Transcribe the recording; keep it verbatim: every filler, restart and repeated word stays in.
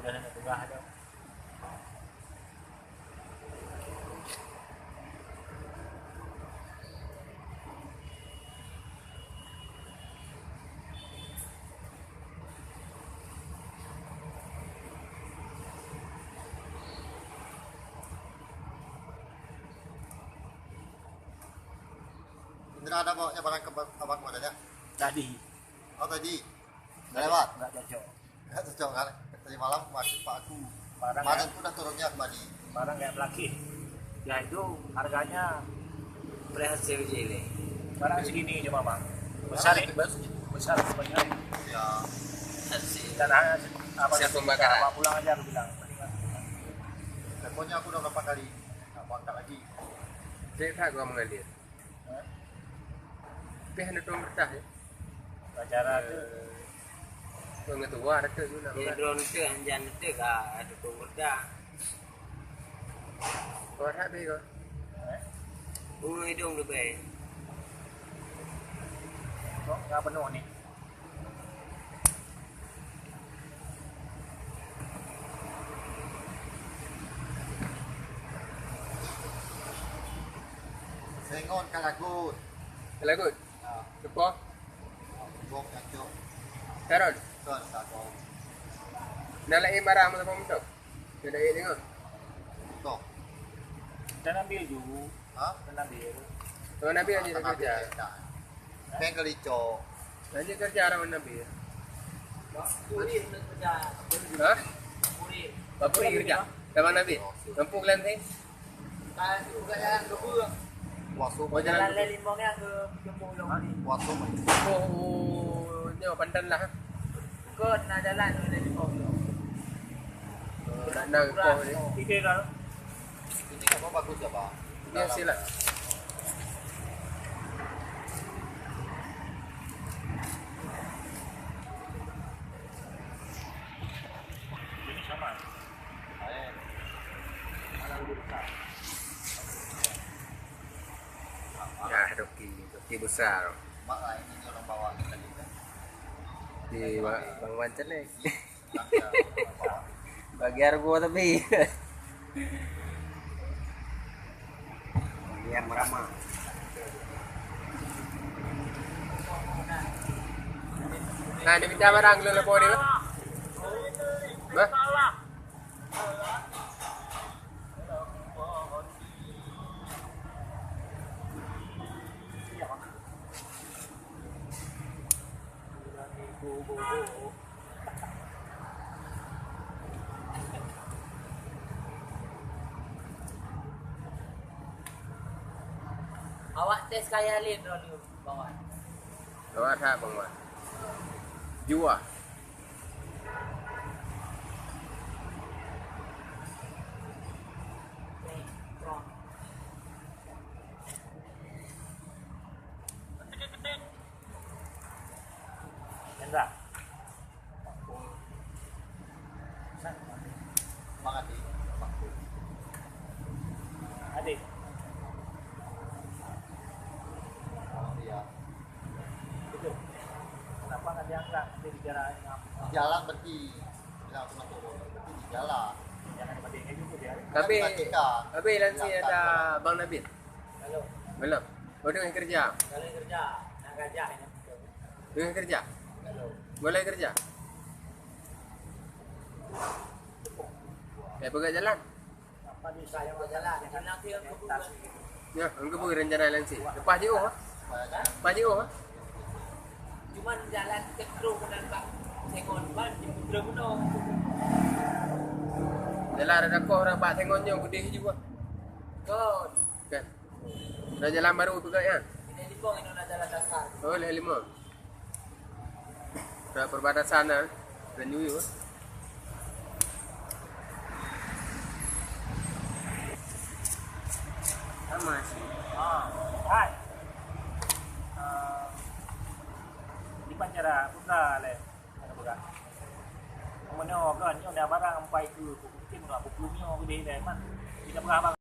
Jangan peugah dah. Indra ada bawa barang ke abang mana ya? Tadi. Oh, tadi. Dah lewat? Nggak cocok. Nggak cocok kan? Tadi malam masih Pak Aku. Barang Kemarin kayak, pun dah turunnya kembali. Barang kayak pelakih. Ya, itu harganya berhasil je ni. Barang segini cuma, Bang. Besar, ini baru segini. Besar sebenarnya. Ya. Sih. Dan hanya apa, siap pembakaran. Apa pulang aja aku bilang. Mendingan. Pokoknya aku udah berapa kali nak angkat lagi. Saya tak gua mengalir. Pih hana tueng reutah, ya? Acara tu. Eh, tueng tuah reutah tu nak. Dia drone tu, hanjan tu ka ada tueng reutah. Kau harap pih kau? Eh? Bunga hidung tu, Bay. Kau enggak penuh ni. Sengon ka lagut. Ka lagut? Ha. Lepas? Bok nyang cok. Taron? Kon ka bok. Nak laén barang masa pom tu? Nak laén tengok? Toh. Dan ambil dulu. Ha? Dan ambil. Tuan Nabil aja kerja. Kan kelicok. Lanjut kerja orang Nabil. Kurir nak kerja. Hah? Kurir. Apa kurir kerja? Sama Nabil. Mampu kelanting? Kan tu kat jalan ke apa? Puasa. Oh, jalan jalan ke? Leleng Limong yang ke Jempol Long ni. Puasa. Oh, oh, oh, ni pandan lah. Kau nak jalan ke Leleng Limong tu? Oh, nak nak kau ni. Tiga kau. Ini apa bagus apa? Biasalah. Nah, doki, doki besar. Mak lah ini orang bawa kita juga. Di Bang Wan Cenek. Bagi harga tapi. Bagi yang merama. Nah, dia minta barang dulu lepo dia. Bah? Awak tes kaya lé droeneuh, Bang Wan. Lewat that, Bang Wan. Jua. Hendra. Bang Adi. Adi. Bang Adi, ya. Itu. Kenapa nggak diangkat? Nanti bicara dengan jalan berarti. Bilang sama turun. Berarti di jalan. Jangan dimatiin juga dia. Tapi, tapi Lansi ada Bang Nabil? Belum. Belum. Oh, dia kerja. Kalau kerja, nak gajah ini. Tengah kerja? Mulai kerja? Eh, peugah jalan? Ya, engkau beri rencana lain sih. Lepas je, oh, ha? Lepas je, oh, ha? Cuman jalan ke Kru ke nampak. Sengon ban, di Putra Gunung. Jalan ada kau orang bak Sengon nyoe, gede juga. Kon. Kan? Dah jalan baru tu kat, ya? Ini limong, ini nak jalan dasar. Oh, dah limong. Dah perbatasan dah. Dah nyuyuh. Sama sih. Ah, hai. Ah, di pancara putra le. Ada pegang. Mana kan, nyonya barang empat itu, mungkin lah, pukul nyonya gede deh, man. Kita pegang abang.